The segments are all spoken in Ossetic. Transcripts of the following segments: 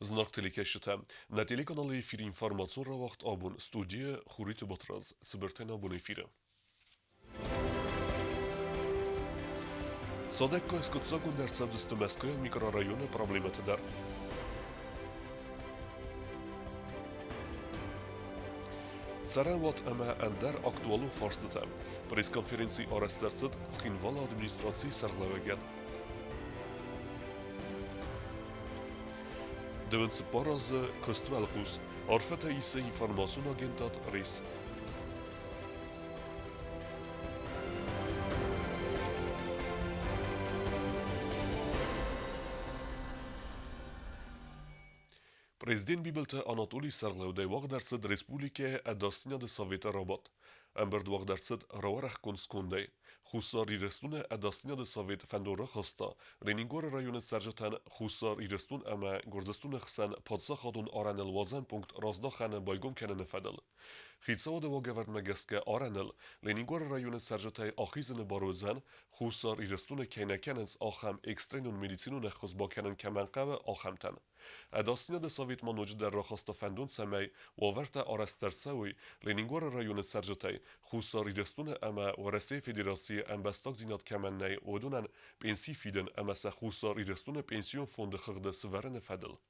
Зынаргъ телекӕсджытӕ, нӕ телеканалы эфиры информацион рауагъд абон студийы Хуриты Батрадз, цыбыртӕй нӕ абон эфиры. Цадӕггай скъуыддзаггонд ӕрцӕудзысты Мӕскуыйаг микрорайоны проблемӕтӕ дӕр. Цӕрӕнуат ӕмӕ ӕндӕр актуалон фарстытӕ. Пресс-конференци арӕзт ӕрцыд Цхинвалы администрацийы сӕргълӕууӕгӕн. Дыууын цыппар азы куысты уӕлхъус арфӕтӕ исы информацион агентад РИС. Президент Бибылты Анатолий сӕргълӕудӕй уагъд ӕрцыд республикӕйы Ӕдасдзинады Советы рабадт. Ӕмбырд уагъд ӕрцыд рауӕрӕхгонд скондӕй. Хуссар Ирыстоны Ӕдасдзинады Совет фӕндон рахаста Ленингоры районы цӕрджытӕн Хуссар Ирыстон ӕмӕ Гуырдзыстоны хсӕн паддзахадон арӕныл уадзӕн пункт раздахӕны байгом кӕныны фӕдыл. Хицауады уагӕвӕрдмӕ гӕсгӕ арӕныл Ленингоры районы цӕрджытӕй ахизыны бар уыдзӕн, Хуссар Ирыстоны кӕй нӕ кӕнынц, ахӕм экстренон медицинон ӕххуыс бакӕнын кӕмӕн хъӕуы, ахӕмтӕн. Ӕдасдзинады совет ма ноджыдӕр рахаста фӕндон, цӕмӕй уавӕртӕ арӕзт ӕрцӕуой Ленингоры районы цӕрджытӕй Хуссар Ирыстоны ӕмӕ Уӕрӕсейы Федерацийы ӕмбӕстагдзинад кӕмӕн нӕй, уыдонӕн пенси фидын ӕмӕ сӕ Хуссар Ирыстоны пенсион фонды хыгъды сывӕрыны фӕдыл.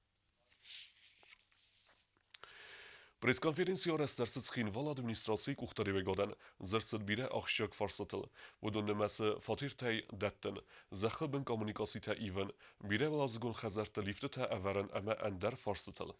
Пресс-конференцийы арӕзт ӕрцыд Цхинвалы администрацийы къухдариуӕгадӕн. Дзырд цыд бирӕ ахсджиаг фарстатыл. Уыдон нымӕцы фатертӕй дӕттын, зӕххы бын коммуникацитӕ ивын, бирӕуӕладзыгон хӕдзӕртты лифтытӕ ӕвӕрын ӕмӕ ӕндӕр фарстытыл.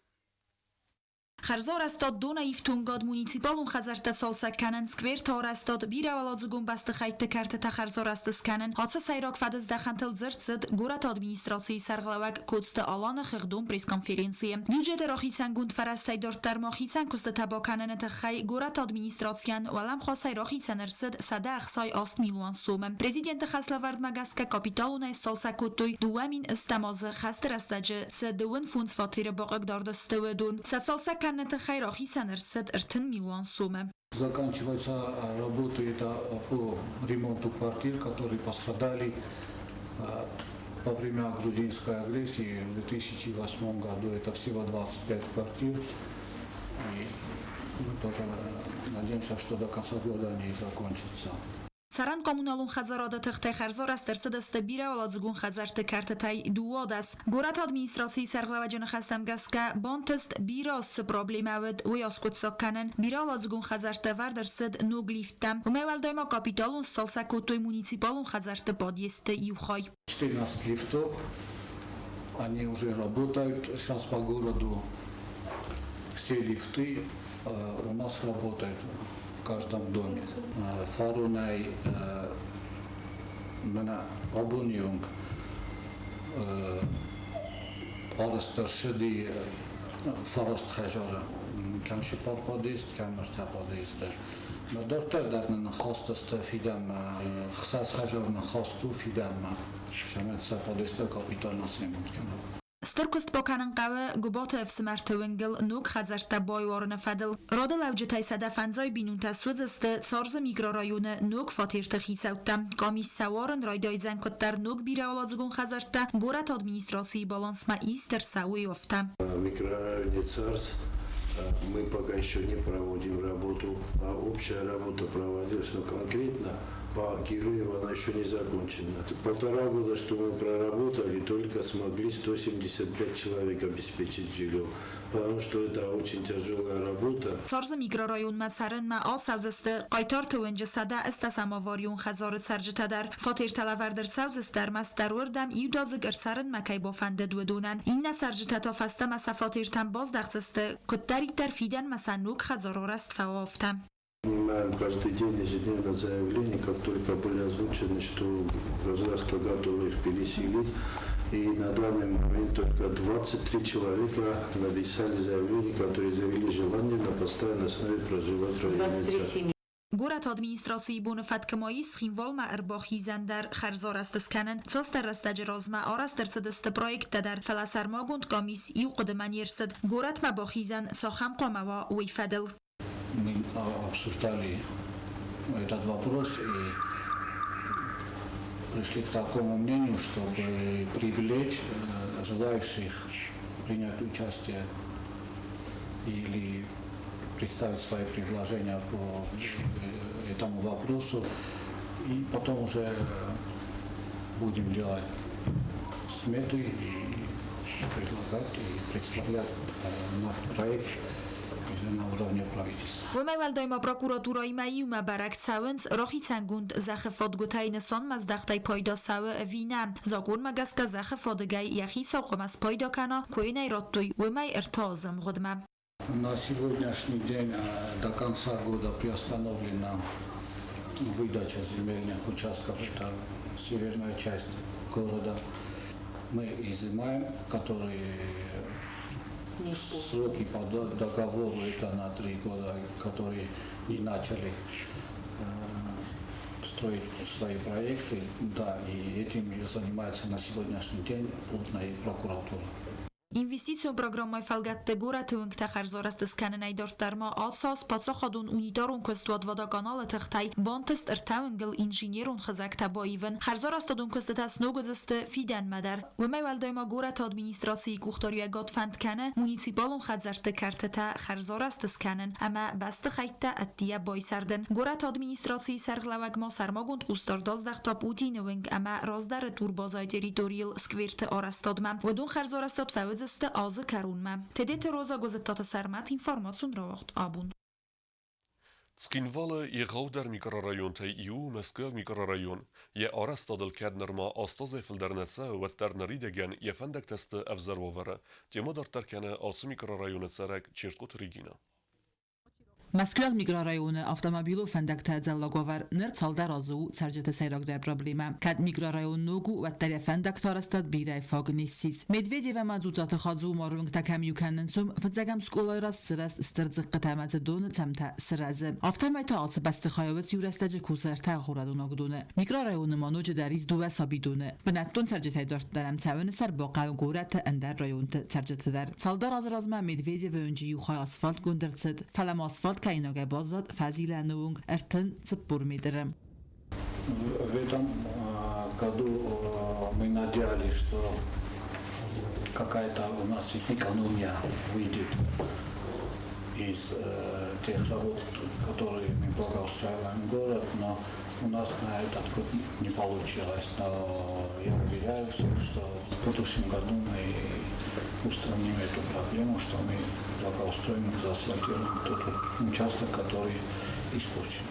Хӕрзарӕзтад донӕйифтонгад муниципалон хӕдзӕрттӕ цалцӕг кӕнын, скверты арӕзтад, бирӕуӕладзыгон бӕстыхӕйтты кӕртытӕ хӕрзарӕзт скӕнын, ацы сӕйраг фӕдыздӕхӕнтыл дзырд цыд горӕты администрацийы сӕргълӕууӕг Коцты Аланы хыгъдон пресс-конференцийы. Бюджеты рахицӕнгонд фӕрӕзтӕй дарддӕр ма хицӕн куыстытӕ бакӕныны тыххӕй горӕты администрацийӕн уӕлӕмхасӕй рахицӕн ӕрцыд 168 милуан сомы. Президенты хӕслӕвӕрдмӕ гӕсгӕ капиталонӕй сцалцӕг кодтой 2000 азы хӕсты рӕстӕджы цы дыууын фондз фатеры бахъыгдард сты, уыдон. Сӕ цалцӕг кӕныны тыххӕй рахицӕн ӕрцыд 30 милуан сомы. Заканчивается работа это по ремонту квартир, которые пострадали во время грузинской агрессии в 2008 году. Это всего 25 квартир. И мы тоже надеемся, что до конца года они закончатся. Цӕрӕн-коммуналон хӕдзарады тыхтӕй хӕрзарӕзт ӕрцыдысты бирӕуӕладзыгон хӕдзӕртты кӕртытӕй 12. Горӕты администрацийы сӕргълӕууӕджы ныхӕстӕм гӕсгӕ, бантыст бирӕ цы проблемӕ уыд, уый аскъуыддзаг кӕнын. Бирӕуӕладзыгон хӕдзӕртты ӕвӕрд ӕрцыд ног лифттӕ. Уымӕй уӕлдай ма капиталон сцалцӕг кодтой муниципалон хӕдзӕртты подъездты иу хай. 14 лифтов, они уже работают сейчас по городу. Все лифты у нас работают в каждом доме. Фаронӕй мӕнӕ абоны онг арӕзт ӕрцыди фараст хӕдзары. Кӕм цыппар подъезд, кӕм ӕртӕ подъезд дӕр. Но дарддӕр дӕр нын хаст сты фидӕнмӕ, хсӕз хӕдзары нын хаст у фидӕнмӕ, цӕмӕй сӕ подъездтӕ капитально сремонт кӕнӕм. Стыр куыст бакӕнын хъӕуы Гуыбаты ӕфсымӕрты уынгыл ног хӕдзӕрттӕ байуарыны фӕдыл. Рады лӕуджытӕй 150 бинонтӕ суыдзысты Царзы микрорайоны ног фатерты хицӕуттӕ. Къамис сӕ уарын райдайдзӕн куыддӕр ног бирӕуӕладзыгон хӕдзӕрттӕ горӕты администрацийы балансмӕ ист ӕрцӕуой, афтӕ. Микрорайоне Царс мы пока еще не проводим работу, а общая работа проводилась, но конкретно по Героеву она еще не закончена. Полтора года, что мы проработали, только смогли 175 человек обеспечить жильем, потому что это очень тяжелая работа. Царзы микрорайонмӕ цӕрынмӕ ацӕудзысты Хъайтарты уынджы 180 аварион хӕдзары цӕрджытӕ дӕр. Фатертӕ лӕвӕрд ӕрцӕудзысты ӕрмӕстдӕр уырдӕм иудадзыг ӕрцӕрынмӕ кӕй бафӕндыд, уыдонӕн. Иннӕ цӕрджытӕ та фӕстӕмӕ сӕ фатертӕм баздӕхдзысты, куыддӕриддӕр фидӕнмӕ сӕ ног хӕдзар арӕзт фӕуа, афтӕ. Принимаем каждый день ежедневно заявления, как только были озвучены, что государство готово их переселить. И на данный момент только 23 человека написали заявление, которые заявили желание на постоянной основе проживать в районе. Горӕты администрацийы боны фӕткы ма ис Цхинвалмӕ ӕрбахизӕн дӕр хӕрзарӕзт скӕнын. Цасдӕр рӕстӕджы размӕ арӕзт ӕрцыдысты проекттӕ дӕр, фӕлӕ сӕрмагонд къамис иу хъуыдымӕ не рцыд, горӕтмӕ бахизӕн цахӕм хъуамӕ уа, уый фӕдыл. Мы обсуждали этот вопрос и пришли к такому мнению, чтобы привлечь желающих принять участие или представить свои предложения по этому вопросу. И потом уже будем делать сметы и предлагать и представлять наш проект уже на уровне правительства. Уымӕй уӕлдай ма прокуратурӕимӕ иумӕ бӕрӕг цӕуынц, рахицӕнгонд зӕххы фадгуытӕй нысанмӕздӕхтӕй пайда цӕуы ӕви нӕ. Закъонмӕ гӕсгӕ зӕххы фадыгӕй йӕ хицау хъуамӕ спайда кӕна, куы йын ӕй радтой, уымӕй ӕртӕ азы ӕмгъуыдмӕ. На сегодняшний день до конца года приостановлена выдача земельных участков. Это северная часть города. Мы изымаем, которые сроки по договору это на 3 года, которые не начали строить свои проекты. Да, и этим занимается на сегодняшний день плотно и прокуратура. Инвестицион программӕйы фӕлгӕтты горӕты уынгтӕ хӕрзарӕзт скӕнынӕй дарддӕр ма ацы аз паддзахадон унитарон куыстуат Водоканал-ы тыхтӕй бантыст ӕртӕ уынгыл инженерон хызӕгтӕ баивын. Хӕрзарӕзтадон куыстытӕ сног уыдзысты фидӕнмӕ дӕр. Уымӕй уӕлдай ма горӕты администрацийы къухдариуӕгад фӕнд кӕны муниципалон хӕдзӕртты кӕртытӕ хӕрзарӕзт скӕнын ӕмӕ бӕстыхӕйттӕ ӕддейӕ байсӕрдын. Горӕты администрацийы сӕргълӕууӕг ма сӕрмагонд хъусдард аздӕхта Путины уынг ӕмӕ раздӕры турбазӕйы территорийыл скверты арӕзтадмӕ. Уыдон хӕрзарӕзтад фӕуыдзысты азы кӕронмӕ. Тедеты Роза, Гуызыттаты Сӕрмӕт, информацион рауагъд Абон. Цхинвалы егъаудӕр микрорайонтӕй иу у Мӕскуыйаг микрорайон. Йӕ арӕзтадыл кӕд нырма 8 азӕй фылдӕр нӕ цӕуы, уӕддӕр ныридӕгӕн йӕ фӕндӕгтӕ сты ӕвзӕр уавӕры. Темӕ дарддӕр кӕны ацы микрорайоны цӕрӕг Чертхъоты Регинӕ. Мӕскуыйаг микрорайоны автомобилон фӕндӕгты ӕдзӕллаг уавӕр ныр цалдӕр азы у цӕрджыты сӕйрагдӕр проблемӕ. Кӕд микрорайон ног у, уӕддӕр йӕ фӕндӕгты арӕзтад бирӕ фаг не ссис. Медведев ӕмӕ Дзуццаты Хадзы-Умары уынгтӕ кӕм иу кӕнынц, уым фыццӕгӕм скъолайы раз сырӕзт стыр дзыхъхъытӕ ӕмӕ дзы доны цӕмтӕ сырӕзы. Афтӕмӕй та ацы бӕстыхайы уыц иу рӕстӕджы кусы ӕртӕ ахуырадон агдоны. Микрорайоны ма ноджыдӕр ис дыууӕ сабидоны. Бынӕттон цӕрджытӕй дарддӕр ӕм цӕуыны сӕр бахъӕуы горӕты ӕндӕр районты цӕрджыты дӕр. Цалдӕр азы размӕ Медведевы уынджы иу хай асфальтгонд ӕрцыд, фӕлӕ ма асфальт кӕнинагӕй баззад фӕзилӕны онг 34 метры. В этом году мы надеялись, что какая-то у нас экономия выйдет из тех работ, которые мы благоустраиваем город, но у нас на этот год не получилось. Но я уверяю всех, что в будущем году мы устраним эту проблему, что мы благоустроим, заасфальтируем тот участок, который испорчен.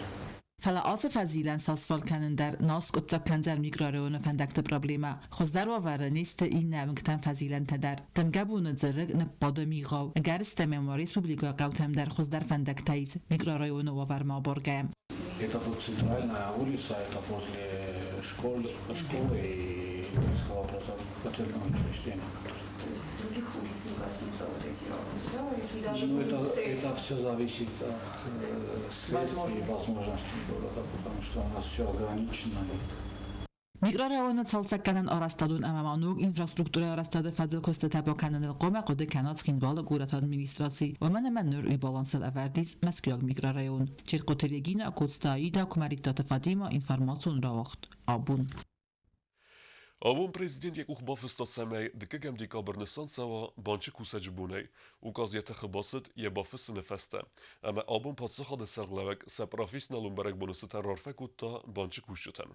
Фӕлӕ ацы фӕзилӕн сасфальт кӕнын дӕр нал скъуыддзаг кӕндзӕн микрорайоны фӕндӕгты проблемӕ. Хуыздӕр уавӕры не сты иннӕ уынгтӕн фӕзилӕнтӕ дӕр. Дымгӕ боны дзы рыг ныппады мигъау. Ӕгӕрыстӕмӕй ма республикӕйы хъӕутӕм дӕр хуыздӕр фӕндӕгтӕ ис микрорайоны уавӕрмӕ абаргӕйӕ. Это вот центральная улица, это возле школы и детского образовательного учреждения. То есть других улиц не коснутся вот эти работы, да? Если даже Ну, будут это, средства? это все зависит от средств и возможностей города, потому что у нас все ограничено. Микрорайоны цалцӕггӕнӕн арӕзтадон ӕмӕ ма ног инфраструктурӕйы арӕзтады фӕдыл куыстытӕ бакӕныныл хъуамӕ хъуыды кӕна Цхинвалы горӕты администраци, уымӕн ӕмӕ ныр уый балансыл ӕвӕрд ис Мӕскуыйаг микрорайон. Чертхъоты Регинӕ, Коцты Аида, Куымӕридтаты Фатимӕ, информацион рауагъд Абон. Абон президент йӕ къух бафыста, цӕмӕй дыккӕгӕм декабрь нысан цӕуа банчы кусӕджы бонӕй. Указ йӕ тыхы бацыд йӕ бафыссыны фӕстӕ. Ӕмӕ абон паддзахады сӕргълӕууӕг сӕ профессионалон бӕрӕгбоны цытӕн раарфӕ кодта банчы кусджытӕн.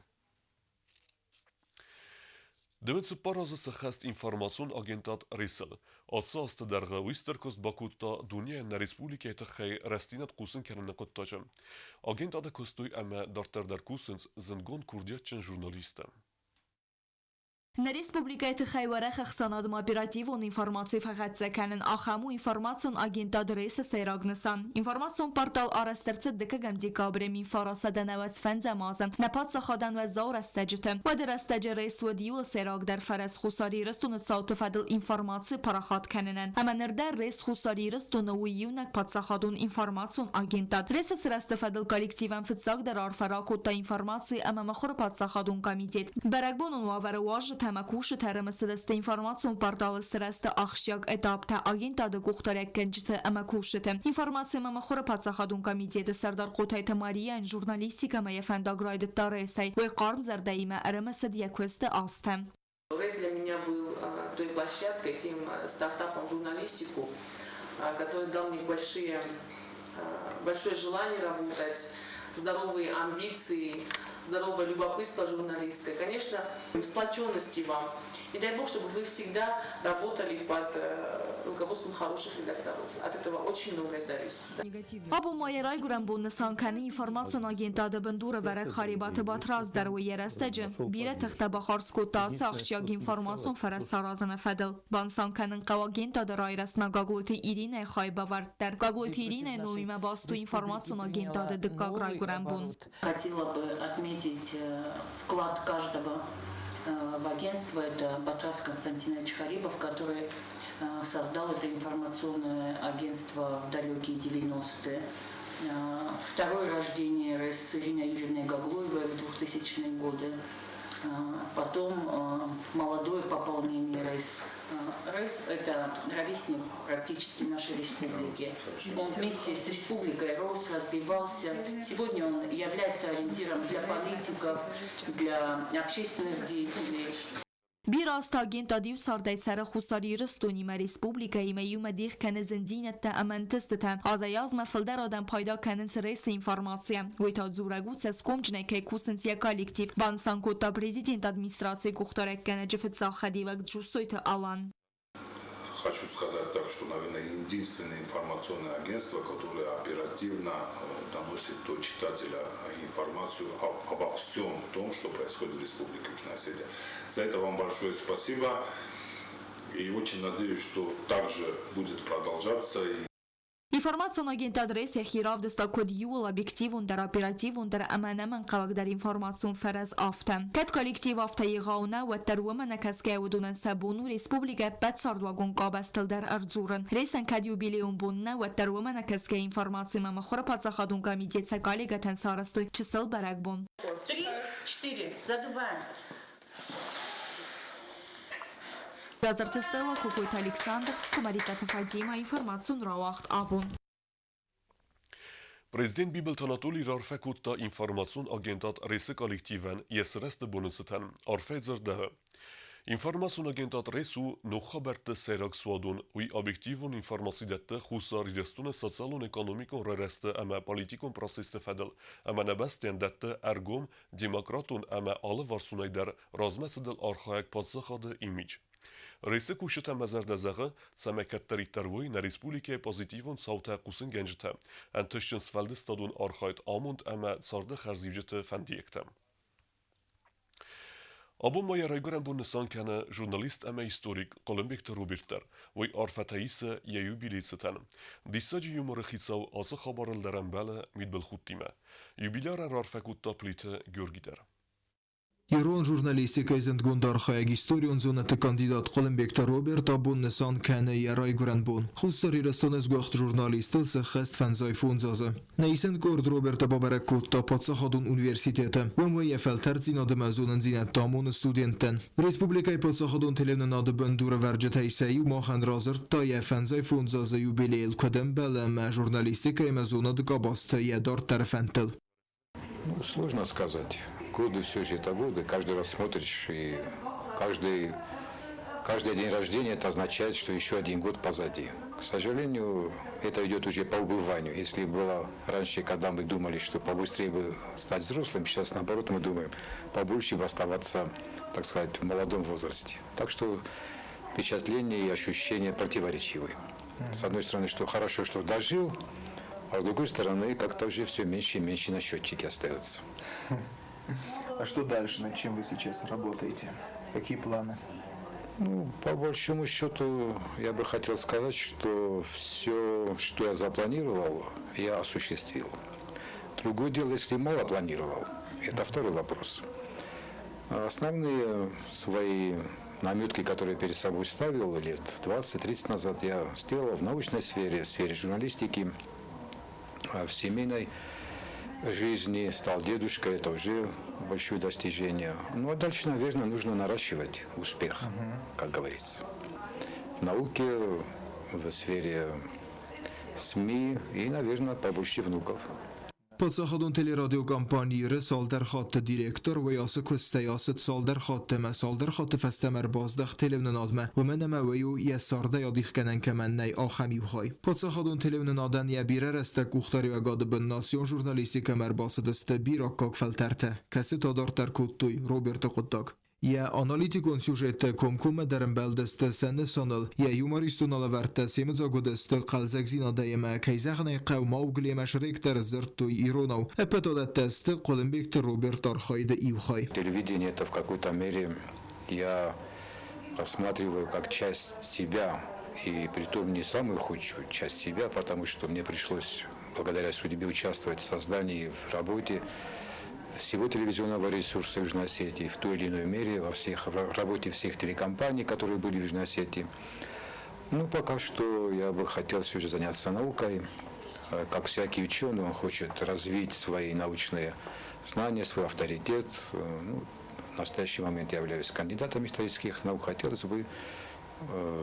34 азы сӕххӕст информацион агентад Ресыл. Ацы азты дӕргъы уый стыр куыст бакодта дунейӕн нӕ республикӕйы тыххӕй рӕстдзинад хъусын кӕныны хъуыддаджы. Агентады куыстой ӕмӕ дарддӕр дӕр кусынц зындгонд курдиатджын журналисттӕ. Нӕ республикӕйы тыххӕй уӕрӕх ӕхсӕнадмӕ оперативон информаци фӕхӕццӕ кӕнын ахӕм у информацион агентад Рейсы сӕйраг нысан. Информацион портал арӕзт ӕрцыд дыккӕгӕм декабры 1995 азы нӕ паддзахадӕн уӕззау рӕстӕджыты. Уӕды рӕстӕджы Рейс уыд иуыл сӕйрагдӕр фӕрӕз Хуссар Ирыстоны цауты фӕдыл информаци парахат кӕнынӕн. Ӕмӕ ныр дӕр Рейс Хуссар Ирыстоны у иунӕг паддзахадон информацион агентад. Рейсы сырӕзты фӕдыл коллективӕн фыццагдӕр арфӕ ракодта информаци ӕмӕ мыхуыры паддзахадон комитет. Бӕрӕгбонон уавӕры уазджытӕ ӕмӕ кусджытӕ ӕрымысыдысты информацион порталы сырӕзты ахсджиаг этаптӕ, агентады къухдариуӕггӕнджыты ӕмӕ кусджыты. Информаци ӕмӕ мыхуыры паддзахадон комитеты сӕрдар Хъотайты Марияйӕн журналистикӕмӕ йӕ фӕндаг райдыдта Рейсӕй. Уый хъарм зӕрдӕимӕ ӕрымысыд йӕ куысты азтӕ. РЭС для меня был той площадкой, тем стартапом в журналистику, который дал мне большое желание работать, здоровые амбиции, здоровое любопытство журналистское, конечно, сплоченности вам. И дай бог, чтобы вы всегда работали под руководством хороших редакторов. От этого очень многое зависит. Абон ма йӕ райгуырӕн бон нысан кӕны информацион агентады бындурӕвӕрӕг Харебаты Батрадз дӕр. Уый йӕ рӕстӕджы бирӕ тыхтӕ бахардз кодта ацы ахсджиаг информацион фӕрӕз саразыны фӕдыл. Банысан кӕнын хъӕуы агентады райрӕзтмӕ Гаглойты Иринӕйы хайбавӕрд дӕр. Гаглойты Иринӕйы номимӕ баст у информацион агентады дыккаг райгуырӕн бон. Хотела бы отметить вклад каждого в агентство. Это Батраз Константинович Харибов, который создал это информационное агентство в далекие 90-е. Второе рождение РЭС с Ириной Юрьевной Гаглоевой в 2000-е годы. Потом молодое пополнение РЭС. РЭС – это ровесник практически нашей республики. Он вместе с республикой рос, развивался. Сегодня он является ориентиром для политиков, для общественных деятелей. Бирӕ азты агентад иу цардӕй цӕры Хуссар Ирыстонимӕ, республикӕимӕ иумӕ дих кӕны зындзинӕдтӕ ӕмӕ ӕнтыстытӕ. Азӕй-азмӕ фылдӕр адӕм пайда кӕнынц РЭС-ы информацийӕ. Уый та дзурӕг у, цӕсгомджынӕй кӕй кусынц йӕ коллектив, банысан кодта президенты администрацийы къухдарӕггӕнӕджы фыццаг хӕдивӕг Джуссойты Алан. Хочу сказать так, что, наверное, единственное информационное агентство, которое оперативно доносит до читателя информацию обо всем том, что происходит в Республике Южная Осетия. За это вам большое спасибо. И очень надеюсь, что также будет продолжаться. И Информацион агентад РЭС йӕхи равдыста куыд иууыл объективондӕр, оперативондӕр ӕмӕ ӕнӕмӕнгхъӕуӕгдӕр информацион фӕрӕз, афтӕ. Кӕд коллектив афтӕ егъау нӕу, уӕддӕр уымӕ нӕ кӕсгӕйӕ уыдонӕн сӕ бон у республикӕйы ӕппӕт цардуагон къабӕзтыл дӕр ӕрдзурын. РЭС-ӕн кӕд юбилейон бон нӕ, уӕддӕр уымӕ нӕ кӕсгӕйӕ информаци ӕмӕ мыхуыры паддзахадон комитет сӕ коллегӕтӕн сарӕзтой чысыл бӕрӕгбон. Три, четыре, задуваем. Базарты Стелла, Кокойты Александр, Куымӕридтаты Фатимӕ, информацион рауагъд Абон. Президент Бибылты Анатоли раарфӕ кодта информацион агентад РЭС-ы коллективӕн йӕ сырӕзты боны цытӕн. Арфӕ дзырдӕуы. Информацион агентад РЭС у ног хабӕртты сӕйраг суадон. Уый объективон информаци дӕтты Хуссар Ирыстоны социалон-экономикон райрӕзты ӕмӕ политикон процессты фӕдыл ӕмӕ нӕ бӕстӕйӕн дӕтты ӕргом, демократон ӕмӕ алыварсонӕй дӕр размӕцыдыл архайӕг паддзахады имидж. РЭС-ы кусджытӕ мӕ зӕрдӕ зӕгъы, цӕмӕй кӕддӕриддӕр уой нӕ республикӕйы позитивон цаутӕ хъусынгӕнджытӕ, ӕнтыстджын сфӕлдыстадон архайд амонд ӕмӕ царды хӕрзиуджыты фӕндиӕгтӕ. Абон ма йӕ райгуырӕн бон нысан кӕны журналист ӕмӕ историк Хъуылымбегты Роберт дӕр. Уый арфӕтӕ исы йӕ юбилейы цытӕн. Диссаджы юморы хицау ацы хабарыл дӕр ӕмбӕлы мидбылхудтимӕ. Юбилярӕн раарфӕ кодта Плиты Георги дӕр. Ирон журналистикӕйы зындгонд архайӕг, историон зонӕдты кандидат Хъуылымбегты Роберт абон нысан кӕны йӕ райгуырӕн бон. Хуссар Ирыстоны сгуыхт журналистыл сӕххӕст фӕндзай фондз азы. Нӕ исӕн къорд Роберты бабӕрӕг кодта паддзахадон университеты. Уым уый йӕ фӕлтӕрддзинад ӕмӕ зонындзинӕдтӕ амоны студенттӕн. Республикӕйы паддзахадон телеуынынады бындурӕвӕрджытӕй сӕ иу махӕн радзырдта йӕ фӕндзай фондз азы юбилейыл куыд ӕмбӕлы ӕмӕ журналистикӕимӕ зонады къабӕзты йӕ дарддӕры фӕндтыл. Ну, сложно сказать. Годы все же это годы. Каждый раз смотришь, и каждый день рождения это означает, что еще один год позади. К сожалению, это идет уже по убыванию. Если было раньше, когда мы думали, что побыстрее бы стать взрослым, сейчас наоборот мы думаем, побольше бы оставаться, так сказать, в молодом возрасте. Так что впечатления и ощущения противоречивые. С одной стороны, что хорошо, что дожил, а с другой стороны, как-то уже все меньше и меньше на счетчике остается. А что дальше, над чем вы сейчас работаете? Какие планы? Ну, по большому счету, я бы хотел сказать, что все, что я запланировал, я осуществил. Другое дело, если мало планировал, это второй вопрос. Основные свои наметки, которые перед собой ставил лет 20-30 назад, я сделал в научной сфере, в сфере журналистики, в семейной жизни, стал дедушкой, это уже большое достижение. Ну а дальше, наверное, нужно наращивать успех, как говорится. В науке, в сфере СМИ и, наверное, побольше внуков. Паддзахадон телерадиокомпани Иры цалдӕр хатты директор, уый ацы куыстӕй ацыд цалдӕр хатты ӕмӕ цалдӕр хатты фӕстӕмӕ ӕрбаздӕхт телеуынынадмӕ, уымӕн ӕмӕ уый у, йӕ цардӕй адихгӕнӕн кӕмӕн нӕй, ахӕм иу хай. Паддзахадон телеуынынадӕн йӕ бирӕ рӕстӕг къухдариуӕгады бын национ журналистикӕмӕ ӕрбацыдысты бирӕ аккаг фӕлтӕртӕ, кӕцытӕ дарддӕр кодтой Роберты хъуыддаг. Йӕ аналитикон сюжеттӕ комкоммӕ дӕр ӕмбӕлдысты сӕ нысаныл, йӕ юмористон алӕвӕрдтӕ семыдзаг уыдысты хъӕлдзӕгдзинадӕй ӕмӕ, кӕй зӕгъын ӕй хъӕуы, Маугли ӕмӕ Шрек дӕр дзырдтой иронау. Ӕппӕт адӕттӕ сты Хъуылымбегты Роберт архайды иу хай. Телевидение это в какой-то мере я рассматриваю как часть себя, и притом не самую худшую часть себя, потому что мне пришлось благодаря судьбе участвовать в создании, в работе всего телевизионного ресурса Южной Осетии в той или иной мере, в работе всех телекомпаний, которые были в Южной Осетии. Ну, пока что я бы хотел все же заняться наукой. Как всякий ученый, он хочет развить свои научные знания, свой авторитет. Ну, в настоящий момент я являюсь кандидатом исторических наук. Хотелось бы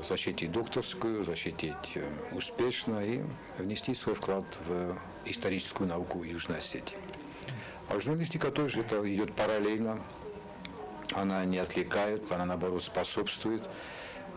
защитить докторскую, защитить успешно и внести свой вклад в историческую науку Южной Осетии. А журналистика тоже это идет параллельно. Она не отвлекает, она наоборот способствует.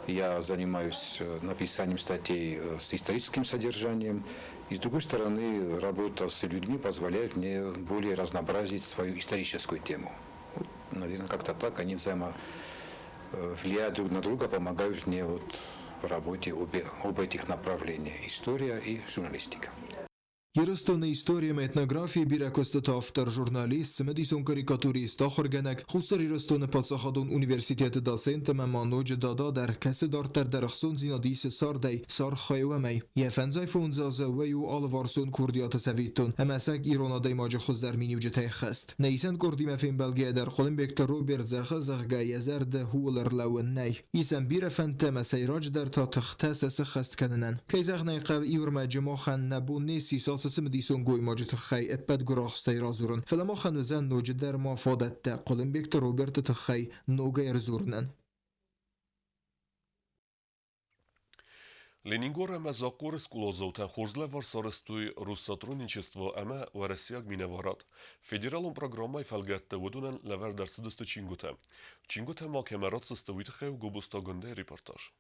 Я занимаюсь написанием статей с историческим содержанием. И с другой стороны, работа с людьми позволяет мне более разнообразить свою историческую тему. Вот, наверное, как-то так они взаимовлияют друг на друга, помогают мне вот в работе оба этих направления – история и журналистика. Ирыстоны истори ӕмӕ этнографийы бирӕ куыстыты автор, журналист, цымыдисон карикатурист, ахуыргӕнӕг, Хуссар Ирыстоны паддзахадон университеты доцент ӕмӕ ма ноджы дада дӕр, кӕцы дарддӕр дӕр ӕхцондзинад исы цардӕй, сархайуӕмӕй. Йӕ фӕндзай фондз азы уый у алыварсон курдиаты цӕвиттон ӕмӕ ӕцӕг ирон адӕймаджы хуыздӕр миниуджытӕй хӕст. Нӕ исӕн къордимӕ фембӕлгӕйӕ дӕр Хъуылымбегты Роберт зӕгъы, зӕгъгӕ, йӕ зӕрды ууыл ӕрлӕууын нӕй. Исӕм бирӕ фӕндтӕ ӕмӕ сӕйраджыдӕр та тыхтӕ сӕ сыххӕст кӕнынӕн. Кӕй зӕгъын ӕй хъӕуы, иу ӕрмӕджы махӕн нӕ бон не ссис ацы цымыдисон гоймаджы тыххӕй ӕппӕт гуырахстӕй радзурын, фӕлӕ махӕн уыдзӕн ноджыдӕр ма фадӕттӕ Хъуылымбегты Роберты тыххӕй ногӕй ӕрдзурынӕн. Ленингор ӕмӕ Захъоры скъоладзаутӕн хорз лӕвар сарӕзтой Россотрудничество ӕмӕ уӕрӕсейаг минӕварад. Федералон программӕйы фӕлгӕтты уыдонӕн лӕвӕрд ӕрцыдысты чингуытӕ. Чингуытӕ ма кӕмӕ ратдзысты, уый тыххӕй у Гобозты репортаж.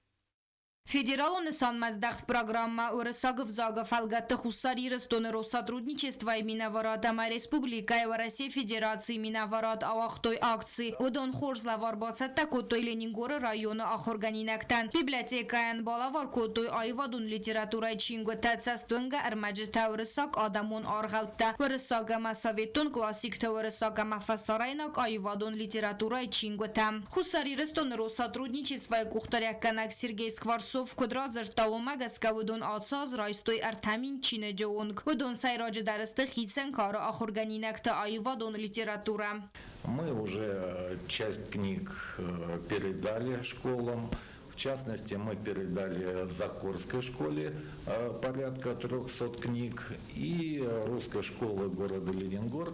Федералон нысанмӕздӕхт программӕ Уырыссаг ӕвзагы фӕлгӕтты Хуссар Ирыстоны Россотрудничествойы минӕварад ӕмӕ Республикӕйы Уӕрӕсейы Федерацийы минӕварад ауагътой акци. Уыдон хорз лӕвар бацӕттӕ кодтой Ленингоры районы ахуыргӕнинӕгтӕн. Библиотекӕйӕн балӕвар кодтой аивадон литературӕйы чингуытӕ, цӕстуынгӕ ӕрмӕджытӕ, уырыссаг адӕмон аргъӕуттӕ, уырыссаг ӕмӕ советон классикты уырыссаг ӕмӕ фӕсарӕйнаг аивадон литературӕйы чингуытӕ. Хуссар Ирыстоны Россотрудничествойы къухдариуӕггӕнӕг Сергей Скворцов куыд радзырдта, уымӕ гӕсгӕ уыдон ацы аз райстой 3000 чиныджы онг. Уыдон сӕйраджыдӕр сты хицӕн кары ахуыргӕнинӕгты аивадон литературӕ. Мы уже часть книг передали школам. В частности, мы передали Закорской школе порядка 300 книг и русской школы города Ленингор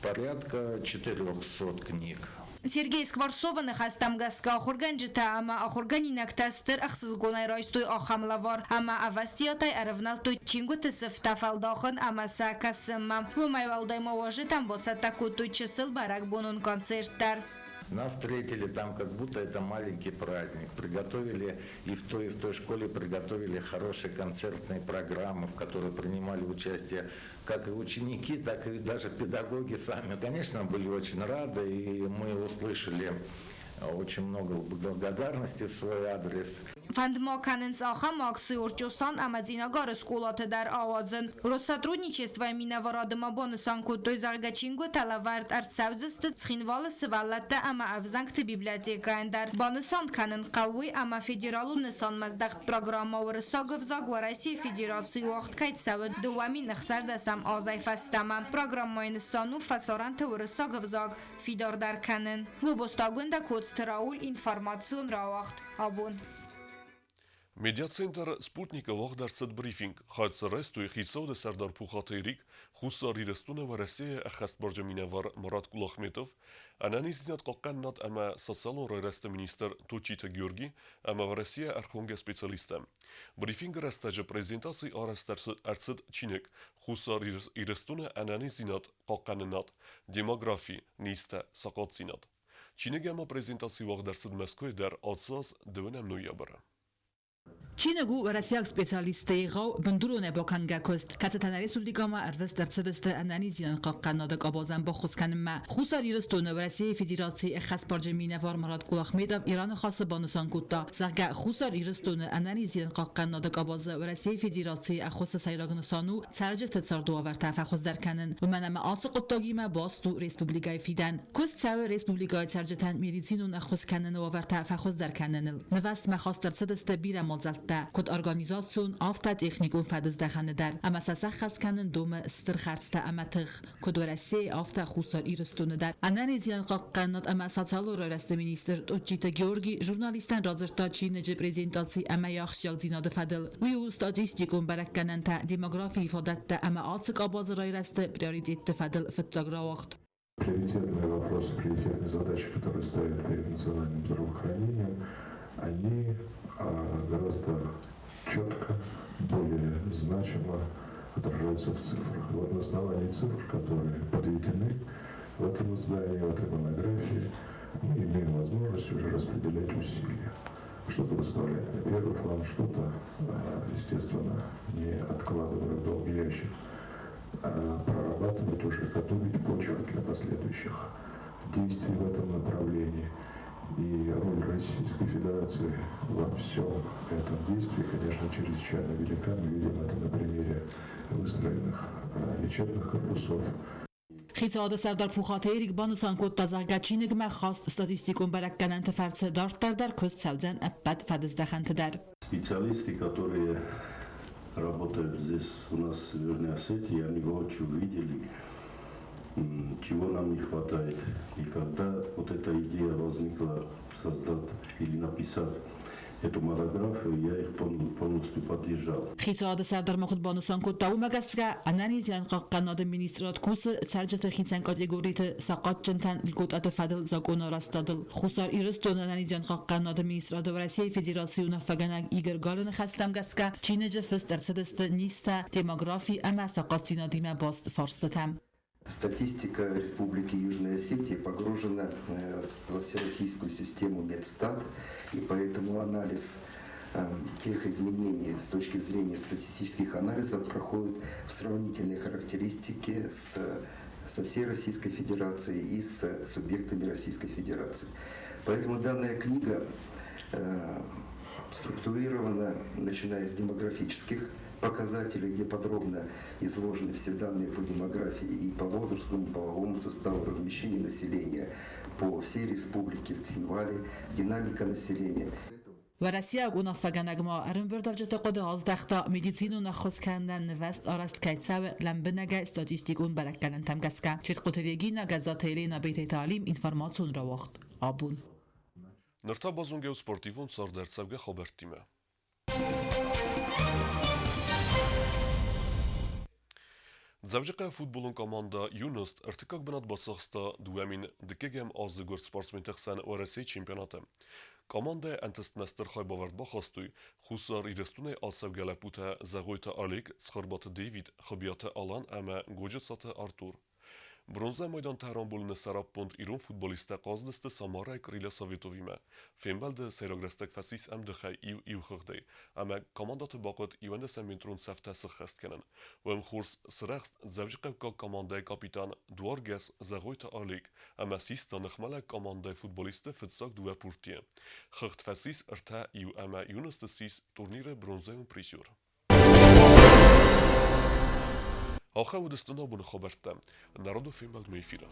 порядка 400 книг. Сергей Скворцовы ныхӕстӕм гӕсгӕ ахуыргӕнджытӕ ӕмӕ ахуыргӕнинӕгтӕ стыр ӕхсызгонӕй райстой ахӕм лӕвар ӕмӕ ӕвӕстиатӕй ӕрӕвнӕлдтой чингуыты сыфтӕ фӕлдахын ӕмӕ сӕ кӕсынмӕ. Уымӕй уӕлдай ма уазджытӕм бацӕттӕ кодтой чысыл бӕрӕгбонон концерт дӕр. Нас встретили там, как будто это маленький праздник. Приготовили и в той школе приготовили хорошие концертные программы, в которых принимали участие как и ученики, так и даже педагоги сами. Конечно, были очень рады, и мы услышали очень много благодарности в свой адрес. Фӕнд ма кӕнынц ахӕм акци Орчъосан ӕмӕ Цъинагары скъолаты дӕр ауадзын. Россотрудничествойы минӕварады ма банысан кодтой, зӕгъгӕ, чингуытӕ лӕвӕрд ӕрцӕудзысты Цхинвалы сывӕллӕттӕ ӕмӕ ӕвзӕнгты библиотекӕйӕн дӕр. Банысан кӕнын хъӕуы уый, ӕмӕ федералон нысанмӕздӕхт программӕ Уырыссаг ӕвзаг Уӕрӕсейы Федерацийы уагъд кӕй цӕуы 2016 азӕй фӕстӕмӕ. Программӕйы нысан у фӕсарӕнты уырыссаг ӕвзаг фидардӕр кӕнын. Гобозты Агуындӕ, Коцты Рауль, информацион рауагъд абон. Медиацентр «Спутник»-ы уагъд ӕрцыд брифинг. Хайад дзы райстой Хицауады сӕрдар Пухаты Эрик, Хуссар Ирыстоны Уӕрӕсейы ӕххӕстбарджын минӕвар Марат Кулахметов, ӕнӕниздзинад хъахъхъӕнынад ӕмӕ социалон райрӕзты министр Тотчиты Георги ӕмӕ Уӕрӕсейӕ ӕрхонгӕ специалисттӕ. Брифингы рӕстӕджы презентаци арӕзт ӕрцыд чиныг «Хуссар Ирыстоны ӕнӕниздзинад хъахъхъӕнынад, демографи, низтӕ, сахъатдзинад». Чиныг ӕмӕ презентаци уагъд ӕрцыд Мӕскуыйы дӕр ацы аз 2 ноябры. Чиныг у уӕрӕсейаг специалистты егъау бындуронӕй бакӕнгӕ куыст, кӕцытӕ нӕ республикӕмӕ ӕрвыст ӕрцыдысты ӕнӕниздзинад хъахъхъӕнынады къабазӕн баххуыс кӕнынмӕ. Хуссар Ирыстоны Уӕрӕсейы Федерацийы ӕххӕстбарджын минӕвар Марат Кулахметов йӕ раныхасы банысан кодта, зӕгъгӕ, Хуссар Ирыстоны ӕнӕниздзинад хъахъхъӕнынады къабазы Уӕрӕсейы Федерацийы ӕххуысы сӕйраг нысан у цӕрджыты цардуавӕртӕ фӕхуыздӕр кӕнын, уымӕн ӕмӕ ацы хъуыддагимӕ баст у республикӕйы фидӕн. Куыст цӕуы республикӕйы цӕрджытӕн медицинон ӕххуыс кӕныны уавӕртӕ фӕхуыздӕр кӕныныл. Нывӕзтмӕ хаст ӕрцыдысты бирӕ мадзӕлттӕ, куыд организацион, афтӕ техникон фӕдыздӕхӕны дӕр, ӕмӕ сӕ сӕххӕст кӕнын домы стыр хӕрдзтӕ ӕмӕ тых, куыд Уӕрӕсейы, афтӕ Хуссар Ирыстоны дӕр. Ӕнӕниздзинад хъахъхъӕнынад ӕмӕ социалон райрӕзты министр Тотчиты Георги журналисттӕн радзырдта чиныджы презентаци ӕмӕ йӕ ахсджиагдзинады фӕдыл. Уый у статистикон бӕрӕггӕнӕнтӕ, демографийы фадӕттӕ ӕмӕ ацы къабазы райрӕзты приоритетты фӕдыл фыццаг рауагъд. Приоритетные вопросы, приоритетные задачи, которые стоят перед национальным здравоохранением, они гораздо четко, более значимо отражаются в цифрах. И вот на основании цифр, которые подведены в этом издании, в этой монографии, мы имеем возможность уже распределять усилия. Что-то выставлять на первый план, что-то, естественно, не откладывая в долгий ящик, прорабатывать уже, готовить почву для последующих действий в этом направлении. И роль Российской Федерации во всем этом действии, конечно, чрезвычайно велика. Мы видим это на примере выстроенных лечебных корпусов. Хицауады сӕрдар Пухаты Эрик банысан кодта, зӕгъгӕ, чиныгмӕ хаст статистикон бӕрӕггӕнӕнты фӕрцы дарддӕр дӕр куыст цӕудзӕн ӕппӕт фӕдыздӕхӕнты дӕр. Специалисты, которые работают здесь у нас в Южной Осетии, они воочию увидели, чего нам не хватает. И когда вот эта идея возникла создать или написать эту монографию, я их полностью поддержал. Хицауады сӕрдар ма куыд банысан кодта, уымӕ гӕсгӕ ӕнӕниздзинад хъахъхъӕнынады министрад кусы цӕрджыты хицӕн категориты сахъатджынтӕн льготӕты фӕдыл закъоны рӕстадыл. Хуссар Ирыстоны ӕнӕниздзинад хъахъхъӕнынады министрады Уӕрӕсейы Федерацийы уынаффӕгӕнӕг Игорь Галы ныхӕстӕм гӕсгӕ, чиныджы фыст ӕрцыдысты низтӕ, демографи ӕмӕ сахъатдзинадимӕ баст фарстытӕ. Статистика Республики Южная Осетия погружена во всероссийскую систему Медстат, и поэтому анализ тех изменений с точки зрения статистических анализов проходит в сравнительной характеристике со всей Российской Федерацией и с субъектами Российской Федерации. Поэтому данная книга структурирована, начиная с демографических показателей, где подробно изложены все данные по демографии и по возрастному, половому составу, размещению населения по всей республике, в Цхинвале, динамика населения. Уӕрӕсейаг уынаффӕгӕнӕг ма ӕрӕмбырдуӕвджыты хъуыды аздӕхта, медицинон ӕххуыс кӕнынӕн нывӕзт арӕзт кӕй цӕуы лӕмбынӕгӕй статистикон бӕрӕггӕнӕнтӕм гӕсгӕ. Чертхъоты Регина, Гӕззаты Елена, Бететы Алим, информацион рауагъд Абон. Ныр та базонгӕ ут спортивон цардӕрцӕугӕ хабӕрттимӕ. Дзӕуджыхъӕуы футболон командӕ «Юность» ӕртыккаг бынат бацахста 2002 азы гуырд спортсменты хсӕн Уӕрӕсейы чемпионаты. Командӕйы ӕнтыстмӕ стыр хайбавӕрд бахастой Хуссар Ирыстонӕй ацӕугӕ лӕппутӕ Зӕгъойты Олег, Цхуырбаты Дэвид, Хуыбиаты Алан ӕмӕ Годжыцаты Артур. Бронзӕ майдантӕ рамбулыны сӕраппонд ирон футболисттӕ хъазыдысты Самарайы Крылья Советовимӕ. Фембӕлды сӕйраг рӕстӕг фӕцис ӕмдыхӕй иу-иу хыгъдӕй, ӕмӕ командӕты бахъуыд 11 метрон цӕфтӕ сыххӕст кӕнын. Уым хорз сырӕхст дзӕуджыхъӕуккаг командӕйы капитан дуаргӕс Зӕгъойты Олег ӕмӕ систа ныхмӕлӕг командӕйы футболистты фыццаг дыууӕ пуртийы. Хыгъд фӕцис 3-1 ӕмӕ Юность ссис турниры бронзӕйон призер. Ахӕм уыдысты нӕ абоны хабӕрттӕ. Народы фембӕлдмӕ эфиры.